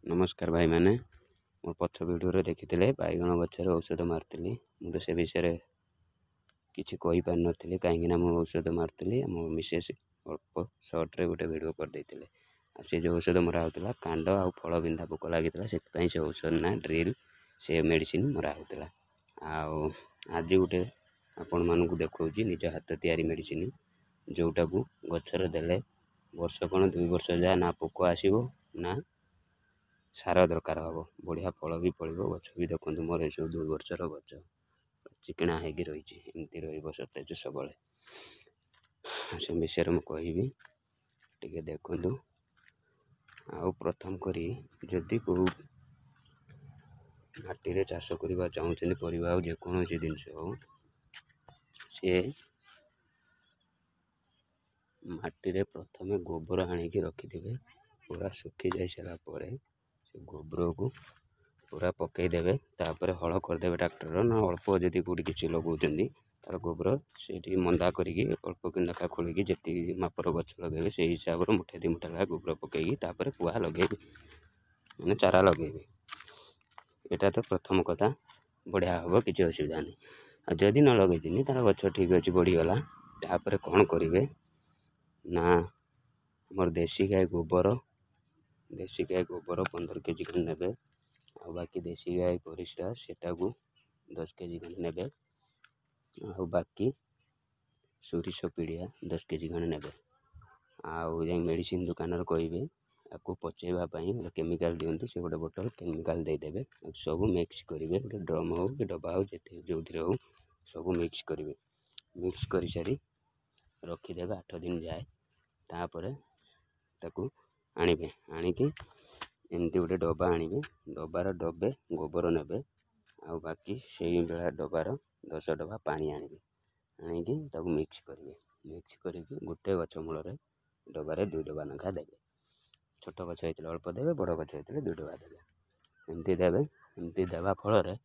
ନମସ୍କାର ଭାଇମାନେ, ମୋ ପଛ ଭିଡ଼ିଓରେ ଦେଖିଥିଲେ ବାଇଗଣ ଗଛରେ ଔଷଧ ମାରିଥିଲି। ମୁଁ ତ ସେ ବିଷୟରେ କିଛି କହିପାରିନଥିଲି, କାହିଁକିନା ମୁଁ ଔଷଧ ମାରୁଥିଲି, ମୋ ମିସେସ୍ ଅଳ୍ପ ସର୍ଟରେ ଗୋଟେ ଭିଡ଼ିଓ କରିଦେଇଥିଲେ। ଆଉ ସେ ଯେଉଁ ଔଷଧ ମରା ହେଉଥିଲା, କାଣ୍ଡ ଆଉ ଫଳ ବିନ୍ଧା ପୋକ ଲାଗିଥିଲା, ସେଥିପାଇଁ ସେ ଔଷଧ ନା ଡ୍ରିଲ୍ ସେ ମେଡ଼ିସିନ୍ ମରା ହେଉଥିଲା। ଆଉ ଆଜି ଗୋଟେ ଆପଣମାନଙ୍କୁ ଦେଖାଉଛି ନିଜ ହାତ ତିଆରି ମେଡ଼ିସିନ୍, ଯେଉଁଟାକୁ ଗଛରେ ଦେଲେ ବର୍ଷ କ'ଣ 2 ବର୍ଷ ଯାଏ ନା ପୋକ ଆସିବ ନା ସାର ଦରକାର ହେବ, ବଢ଼ିଆ ଫଳ ବି ଫଳିବ। ଗଛ ବି ଦେଖନ୍ତୁ, ମୋର ଏସବୁ 2 ବର୍ଷର ଗଛ ଚିକିଣା ହେଇକି ରହିଛି, ଏମିତି ରହିବ ସତେଜ ସବୁବେଳେ। ସେ ବିଷୟରେ ମୁଁ କହିବି, ଟିକେ ଦେଖନ୍ତୁ। ଆଉ ପ୍ରଥମ କରି ଯଦି କେଉଁ ମାଟିରେ ଚାଷ କରିବା ଚାହୁଁଛନ୍ତି ପରିବା ଆଉ ଯେକୌଣସି ଜିନିଷ ହଉ, ସେ ମାଟିରେ ପ୍ରଥମେ ଗୋବର ଆଣିକି ରଖିଥିବେ। ପୁରା ଶୁଖି ଯାଇ ସାରିଲା ପରେ ସେ ଗୋବରକୁ ପୁରା ପକାଇଦେବେ, ତାପରେ ହଳ କରିଦେବେ ଟ୍ରାକ୍ଟର ନା ଅଳ୍ପ ଯଦି କେଉଁଠି କିଛି ଲଗାଉଛନ୍ତି ତାର ଗୋବର ସେଇଠି ମନ୍ଦା କରିକି ଅଳ୍ପ ଲେଖା ଖୋଳିକି ଯେତିକି ମାପର ଗଛ ଲଗାଇବେ ସେଇ ହିସାବରେ ମୁଠେ 2 ମୁଠା ଲେଖା ଗୋବର ପକାଇକି ତାପରେ ପୁଆ ଲଗାଇବେ, ମାନେ ଚାରା ଲଗାଇବେ। ଏଇଟା ତ ପ୍ରଥମ କଥା, ବଢ଼ିଆ ହେବ, କିଛି ଅସୁବିଧା ନାହିଁ। ଆଉ ଯଦି ନ ଲଗାଇଛନ୍ତି ତାର ଗଛ ଠିକ୍ ଅଛି ବଢ଼ିଗଲା, ତାପରେ କ'ଣ କରିବେ ନା ଆମର ଦେଶୀ ଗାଈ ଗୋବର, ଦେଶୀ ଗାଈ ଗୋବର 15 କେଜି ଖଣ୍ଡେ ନେବେ, ଆଉ ବାକି ଦେଶୀ ଗାଈ ପରିସ୍ରା ସେଟାକୁ 10 କେଜି ଖଣ୍ଡେ ନେବେ, ଆଉ ବାକି ସୋରିଷ ପିଡ଼ିଆ 10 କେଜି ଖଣ୍ଡେ ନେବେ। ଆଉ ଯାଇ ମେଡ଼ିସିନ୍ ଦୋକାନରେ କହିବେ ଆକୁ ପଚେଇବା ପାଇଁ ଗୋଟେ କେମିକାଲ୍ ଦିଅନ୍ତୁ, ସେ ଗୋଟେ ବୋଟଲ୍ କେମିକାଲ୍ ଦେଇଦେବେ। ଆଉ ସବୁ ମିକ୍ସ କରିବେ, ଗୋଟେ ଡ୍ରମ୍ ହଉ କି ଡବା ହଉ ଯେତେ ଯେଉଁଥିରେ ହଉ ସବୁ ମିକ୍ସ କରିବେ। ମିକ୍ସ କରିସାରି ରଖିଦେବେ 8 ଦିନ ଯାଏ। ତାପରେ ତାକୁ ଆଣିବେ, ଆଣିକି ଏମିତି ଗୋଟେ ଡବା ଆଣିବେ, ଡବାର ଡବେ ଗୋବର ନେବେ, ଆଉ ବାକି ସେଇ ଭଳିଆ ଡବାର 10 ଡବା ପାଣି ଆଣିବେ, ଆଣିକି ତାକୁ ମିକ୍ସ କରିବେ। ମିକ୍ସ କରିକି ଗୋଟେ ଗଛ ମୂଳରେ ଡବାରେ 2 ଡବା ଲେଖା ଦେବେ। ଛୋଟ ଗଛ ହେଇଥିଲେ ଅଳ୍ପ ଦେବେ, ବଡ଼ ଗଛ ହେଇଥିଲେ 2 ଡବା ଦେବେ, ଏମିତି ଦେବେ। ଏମିତି ଦେବା ଫଳରେ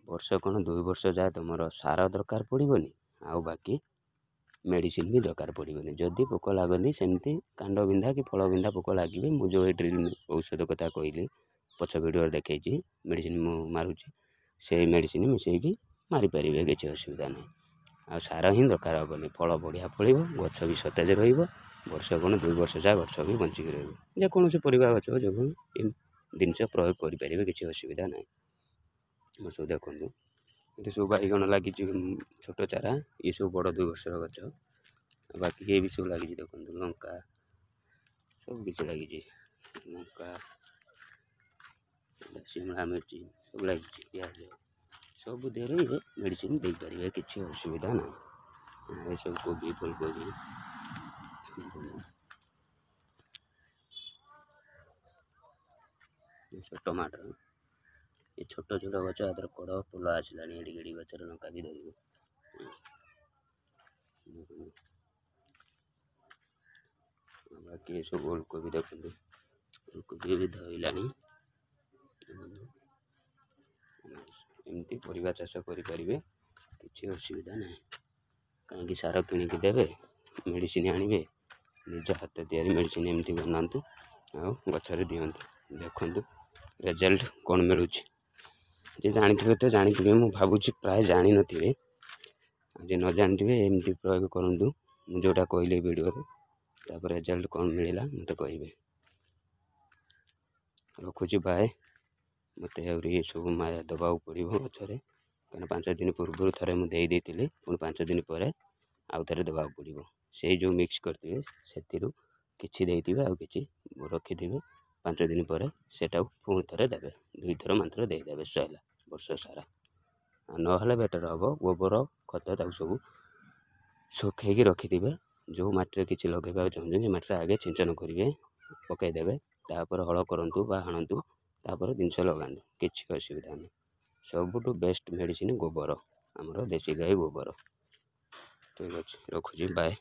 ବର୍ଷ କ'ଣ 2 ବର୍ଷ ଯାଏ ତୁମର ସାର ଦରକାର ପଡ଼ିବନି, ଆଉ ବାକି ମେଡ଼ିସିନ୍ ବି ଦରକାର ପଡ଼ିବନି। ଯଦି ପୋକ ଲାଗନ୍ତି ସେମିତି କାଣ୍ଡ ବିନ୍ଧା କି ଫଳ ବିନ୍ଧା ପୋକ ଲାଗିବେ, ମୁଁ ଯେଉଁ ଏଇ ଡ୍ରିଲ୍ ଔଷଧ କଥା କହିଲି ପଛ ଭିଡ଼ିଓରେ ଦେଖେଇଛି, ମେଡ଼ିସିନ୍ ମୁଁ ମାରୁଛି, ସେଇ ମେଡ଼ିସିନ୍ ମିଶାଇକି ମାରିପାରିବେ, କିଛି ଅସୁବିଧା ନାହିଁ। ଆଉ ସାର ହିଁ ଦରକାର ହେବନି, ଫଳ ବଢ଼ିଆ ଫଳିବ, ଗଛ ବି ସତେଜ ରହିବ, ବର୍ଷ କ'ଣ 2 ବର୍ଷ ଯାଏ ଗଛ ବି ବଞ୍ଚିକି ରହିବ। ଯେକୌଣସି ପରିବା ଗଛ ହଉ, ଯେକୌଣସି ଜିନିଷ ପ୍ରୟୋଗ କରିପାରିବେ, କିଛି ଅସୁବିଧା ନାହିଁ। ମୁଁ ସବୁ ଦେଖନ୍ତୁ, ଏଠି ସବୁ ବାଇଗଣ ଲାଗିଛି ଛୋଟ ଚାରା, ଇଏ ସବୁ ବଡ଼ 2 ବର୍ଷର ଗଛ, ଆଉ ବାକି ଇଏ ବି ସବୁ ଲାଗିଛି ଦେଖନ୍ତୁ, ଲଙ୍କା ସବୁ କିଛି ଲାଗିଛି, ଲଙ୍କା, ଶିମଳା ମିର୍ଚି ସବୁ ଲାଗିଛି, ପିଆଜ ସବୁ ଦେହରେ ଇଏ ମେଡ଼ିସିନ୍ ଦେଇପାରିବେ, କିଛି ଅସୁବିଧା ନାହିଁ। ଏସବୁ କୋବି, ଫୁଲକୋବି, ଏସବୁ ଟମାଟର, ଏ ଛୋଟ ଛୋଟ ଗଛ, ଏଥିରେ କଡ଼ ଫୁଲ ଆସିଲାଣି, ଏଡ଼ିକି ଏଡ଼ିକି ଗଛରେ ଲଙ୍କା ବି ଧରିବ। ବାକି ଏସବୁ ଓଲକୋବି ଦେଖନ୍ତୁ, ଓଲକୋବି ବି ଧରିଲାଣି। ଏମିତି ପରିବା ଚାଷ କରିପାରିବେ, କିଛି ଅସୁବିଧା ନାହିଁ। କାହିଁକି ସାର କିଣିକି ଦେବେ, ମେଡ଼ିସିନ୍ ଆଣିବେ, ନିଜ ହାତ ତିଆରି ମେଡ଼ିସିନ୍ ଏମିତି ବନାନ୍ତୁ ଆଉ ଗଛରେ ଦିଅନ୍ତୁ, ଦେଖନ୍ତୁ ରେଜଲ୍ଟ କ'ଣ ମିଳୁଛି। ଯେ ଜାଣିଥିବେ ତ ଜାଣିଥିବେ, ମୁଁ ଭାବୁଛି ପ୍ରାୟ ଜାଣିନଥିବେ, ଆଉ ଯେ ନ ଜାଣିଥିବେ ଏମିତି ପ୍ରୟୋଗ କରନ୍ତୁ ମୁଁ ଯେଉଁଟା କହିଲି ଭିଡ଼ିଓରେ, ତାପରେ ରେଜଲ୍ଟ କ'ଣ ମିଳିଲା ମୋତେ କହିବେ। ରଖୁଛି, ବାଏ। ମୋତେ ଆହୁରି ଏସବୁ ଦେବାକୁ ପଡ଼ିବ ଗଛରେ, କାହିଁକିନା 5 ଦିନ ପୂର୍ବରୁ ଥରେ ମୁଁ ଦେଇ ଦେଇଥିଲି, ପୁଣି 5 ଦିନ ପରେ ଆଉ ଥରେ ଦେବାକୁ ପଡ଼ିବ। ସେଇ ଯେଉଁ ମିକ୍ସ କରିଥିବେ ସେଥିରୁ କିଛି ଦେଇଥିବେ ଆଉ କିଛି ରଖିଥିବେ, 5 ଦିନ ପରେ ସେଟାକୁ ପୁଣି ଥରେ ଦେବେ, 2 ଥର ମାତ୍ର ଦେଇଦେବେ, ସଇଲା ବର୍ଷ ସାରା। ଆଉ ନହେଲେ ବେଟର୍ ହେବ ଗୋବର ଖତ ତାକୁ ସବୁ ଶୁଖେଇକି ରଖିଥିବେ, ଯେଉଁ ମାଟିରେ କିଛି ଲଗାଇବାକୁ ଚାହୁଁଛନ୍ତି ସେ ମାଟିରେ ଆଗେ ଛିଞ୍ଚନ କରିବେ, ପକାଇଦେବେ, ତାପରେ ହଳ କରନ୍ତୁ ବା ହାଣନ୍ତୁ, ତାପରେ ଜିନିଷ ଲଗାନ୍ତୁ, କିଛି ଅସୁବିଧା ନାହିଁ। ସବୁଠୁ ବେଷ୍ଟ ମେଡ଼ିସିନ୍ ଗୋବର, ଆମର ଦେଶୀ ଗାଈ ଗୋବର। ଠିକ୍ ଅଛି, ରଖୁଛି, ବାଏ।